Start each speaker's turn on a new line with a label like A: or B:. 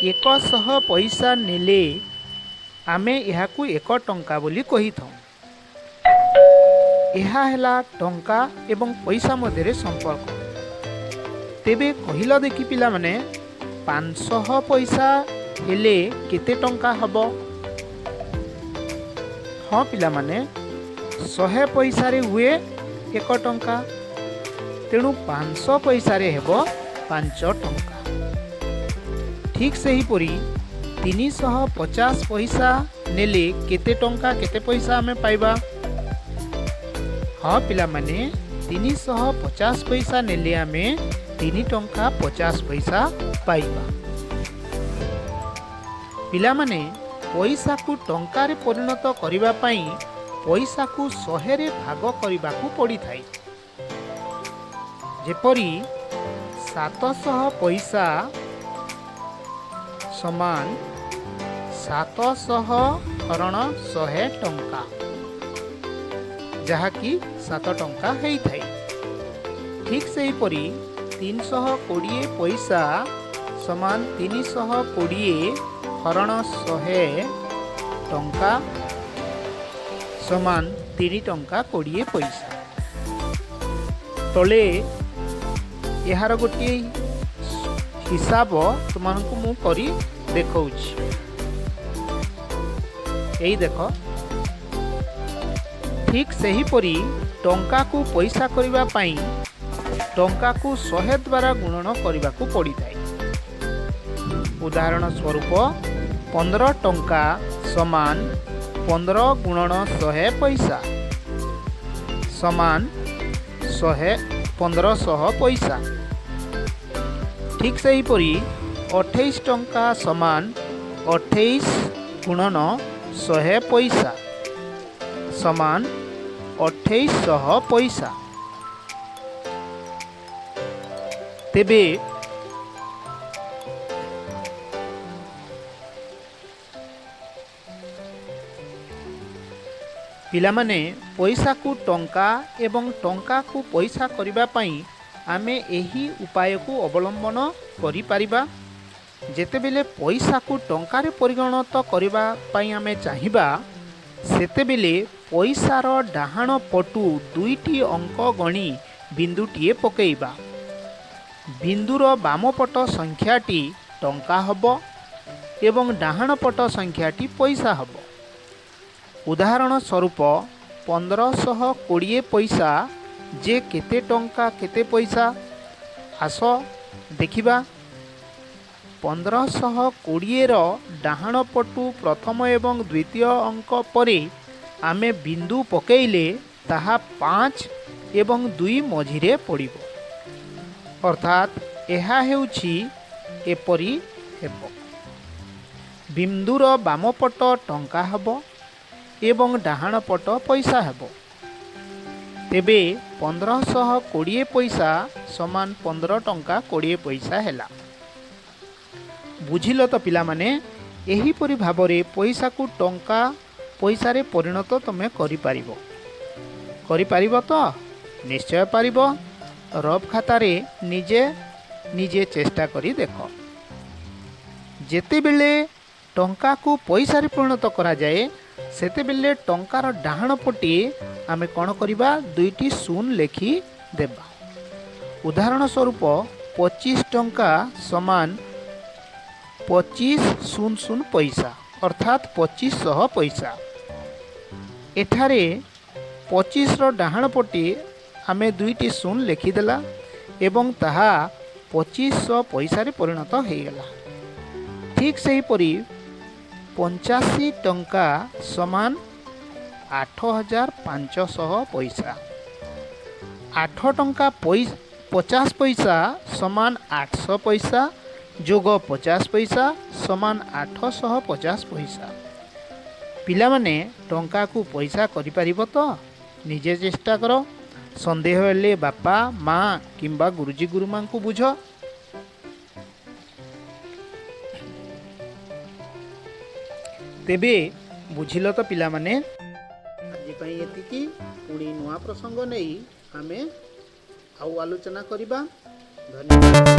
A: 100 ପଇସା ନେଲେ ଆମେ ଏହାକୁ 1 ଟଙ୍କା ବୋଲି କହିଥାଉ। ଏହା ହେଲା ଟଙ୍କା ଏବଂ ପଇସା ମଧ୍ୟରେ ସମ୍ପର୍କ। ତେବେ କହିଲ ଦେଖି ପିଲାମାନେ, 500 ପଇସା ହେଲେ କେତେ ଟଙ୍କା ହେବ? ହଁ ପିଲାମାନେ, 100 ପଇସାରେ ହୁଏ 1 ଟଙ୍କା, ତେଣୁ 500 ପଇସାରେ ହେବ 5 ଟଙ୍କା। ଠିକ୍ ସେହିପରି 350 ପଇସା ନେଲେ କେତେ ଟଙ୍କା କେତେ ପଇସା ଆମେ ପାଇବା? ହଁ ପିଲାମାନେ, 350 ପଇସା ନେଲେ ଆମେ 3 ଟଙ୍କା 50 ପଇସା ପାଇବା। ପିଲାମାନେ, ପଇସାକୁ ଟଙ୍କାରେ ପରିଣତ କରିବା ପାଇଁ ପଇସାକୁ 100ରେ ଭାଗ କରିବାକୁ ପଡ଼ିଥାଏ। ଯେପରି 700 ପଇସା ସମାନ 700 ହରଣ 100 ଟଙ୍କା, ଯାହାକି 7 ଟଙ୍କା ହେଇଥାଏ। ଠିକ୍ ସେହିପରି 320 ପଇସା ସମାନ 320 ହରଣ 100 ଟଙ୍କା ସମାନ 3 ଟଙ୍କା 20 ପଇସା। ତଳେ ଏହାର ଗୋଟିଏ ହିସାବ ତୁମମାନଙ୍କୁ ମୁଁ କରି ଦେଖାଉଛି। ଏଇ ଦେଖ। ଠିକ୍ ସେହିପରି ଟଙ୍କାକୁ ପଇସା କରିବା ପାଇଁ ଟଙ୍କାକୁ 100 ଦ୍ୱାରା ଗୁଣନ କରିବାକୁ ପଡ଼ିଥାଏ। ଉଦାହରଣ ସ୍ୱରୂପ 15 ଟଙ୍କା ସମାନ 15 ଗୁଣନ 100 ପଇସା ସମାନ 1500 ପଇସା। ଠିକ୍ ସେହିପରି 28 ଟଙ୍କା ସମାନ 28 ଗୁଣନ 100 ପଇସା ସମାନ 2800 ପଇସା। ତେବେ ପିଲାମାନେ, ପଇସାକୁ ଟଙ୍କା ଏବଂ ଟଙ୍କାକୁ ପଇସା କରିବା ପାଇଁ ଆମେ ଏହି ଉପାୟକୁ ଅବଲମ୍ବନ କରିପାରିବା। ଯେତେବେଳେ ପଇସାକୁ ଟଙ୍କାରେ ପରିଗଣିତ କରିବା ପାଇଁ ଆମେ ଚାହିଁବା, ସେତେବେଳେ ପଇସାର ଡାହାଣ ପଟୁ 2ଟି ଅଙ୍କ ଗଣି ବିନ୍ଦୁଟିଏ ପକାଇବା। ବିନ୍ଦୁର ବାମ ପଟ ସଂଖ୍ୟାଟି ଟଙ୍କା ହେବ ଏବଂ ଡାହାଣ ପଟ ସଂଖ୍ୟାଟି ପଇସା ହେବ। ଉଦାହରଣ ସ୍ୱରୂପ 1520 ପଇସା ଯେ କେତେ ଟଙ୍କା କେତେ ପଇସା, ଆସ ଦେଖିବା। 1520ର ଡାହାଣ ପଟୁ ପ୍ରଥମ ଏବଂ ଦ୍ୱିତୀୟ ଅଙ୍କ ପରେ ଆମେ ବିନ୍ଦୁ ପକାଇଲେ ତାହା 5 ଏବଂ 2 ମଝିରେ ପଡ଼ିବ, ଅର୍ଥାତ୍ ଏହା ହେଉଛି ଏପରି ହେବ। ବିନ୍ଦୁର ବାମ ପଟ ଟଙ୍କା ହେବ ଏବଂ ଡାହାଣ ପଟ ପଇସା ହେବ। ତେବେ 1520 ପଇସା ସମାନ 15 ଟଙ୍କା 20 ପଇସା ହେଲା। ବୁଝିଲ ତ ପିଲାମାନେ, ଏହିପରି ଭାବରେ ପଇସାକୁ ଟଙ୍କା ପଇସାରେ ପରିଣତ ତୁମେ କରିପାରିବ। କରିପାରିବ ତ? ନିଶ୍ଚୟ ପାରିବ। ରଫ୍ ଖାତାରେ ନିଜେ ନିଜେ ଚେଷ୍ଟା କରି ଦେଖ। ଯେତେବେଳେ ଟଙ୍କାକୁ ପଇସାରେ ପରିଣତ କରାଯାଏ, ସେତେବେଳେ ଟଙ୍କାର ଡାହାଣ ପଟେ ଆମେ କ'ଣ କରିବା? 2ଟି ଶୂନ ଲେଖି ଦେବା। ଉଦାହରଣ ସ୍ୱରୂପ 25 ଟଙ୍କା ସମାନ 25 0 0 ପଇସା, ଅର୍ଥାତ୍ 2500 ପଇସା। ଏଠାରେ 25ର ଡାହାଣ ପଟେ ଆମେ 2ଟି ଶୂନ ଲେଖିଦେଲା ଏବଂ ତାହା 2500 ପଇସାରେ ପରିଣତ ହୋଇଗଲା। ଠିକ୍ ସେହିପରି 85 ଟଙ୍କା ସମାନ 8500 ପଇସା। 8 ଟଙ୍କା 50 ପଇସା ସମାନ 800 ପଇସା ଯୋଗ 50 ପଇସା ସମାନ 850 ପଇସା। ପିଲାମାନେ, ଟଙ୍କାକୁ ପଇସା କରିପାରିବ ତ? ନିଜେ ଚେଷ୍ଟା କର। ସନ୍ଦେହ ହେଲେ ବାପା ମା କିମ୍ବା ଗୁରୁଜୀ ଗୁରୁମାଙ୍କୁ ବୁଝ। ତେବେ ବୁଝିଲ ତ ପିଲାମାନେ, ଆଜି ପାଇଁ ଏତିକି। ପୁଣି ନୂଆ ପ୍ରସଙ୍ଗ ନେଇ ଆମେ ଆଉ ଆଲୋଚନା କରିବା। ଧନ୍ୟବାଦ।